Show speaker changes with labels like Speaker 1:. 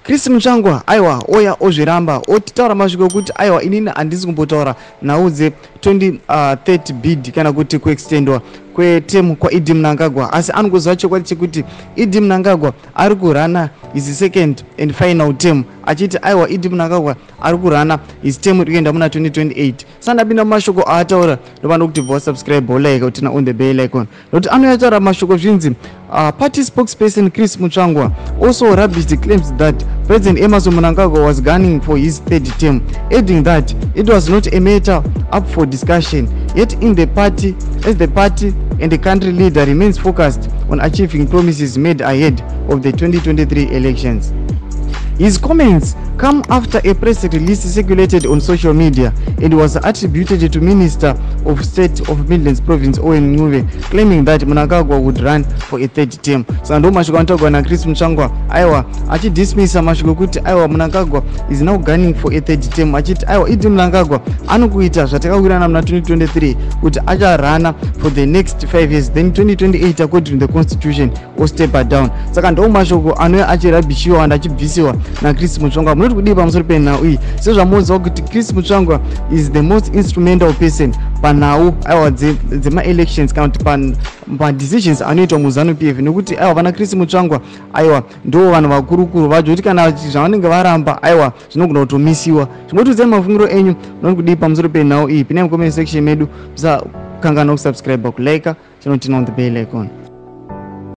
Speaker 1: Chris Mutsvangwa aiwa oya ozviramba, otitaura mashoko ekuti aiwa, inini handisi kumbotaura nhau dze2030 bid kana kuti kuextendwa kweterm kwaED Mnangagwa, asi anongoziva chokwadi chekuti ED Mnangagwa ari kurana his second and final term, achiti aiwa, ED Mnangagwa ari kurana his term iri kuenda muna 2028. Sandapinda mumashoko aataura, ndopano kuti bva subscribe, like, turn on the bell icon, nokuti anoyataura mashoko zvinzi party spokesperson Chris Mutsvangwa also rubbished claims that President Emmerson Mnangagwa was gunning for his third term, adding that it was not a matter up for discussion yet in the party, as the party and the country leader remains focused on achieving promises made ahead of the 2023 elections. His comments come after a press release circulated on social media and was attributed to Minister of State of Midlands Province Owen Ncube, claiming that Mnangagwa would run for a third term. Saka ndo mashoko anotaurwa naChris Mutsvangwa, aiwa, achidismissa mashoko ekuti aiwa, Mnangagwa is now gunning for a third term, achiti aiwa, ED Mnangagwa anokuita zvatakawirana muna 2023 kuti acharana for the next 5 years, then 2028, according to the constitution, ostepa down. Saka ndo mashoko anouya achirubbishiwa and achibvisiwa naChris Mutsvangwa. Munoti kudii pamusoro penhau iyi, sezvamunoziva kuti Chris Mutsvangwa is the most instrumental person panhau aiwa dzemaelections kana kuti padecisions anoitwa muZANU PF, nekuti aiwa, vana Chris Mutsvangwa aiwa ndo vanhu vakurukuru vacho, kuti kana zvavanenge varamba, aiwa, zvinogona kutomisiwa. Chimbotiudzai mafungiro enyu, munoti kudii pamusoro penhau iyi? Pinai mucomment section medu. Musakanganwa kusubscribe, kulike, chinoturn on the bell icon.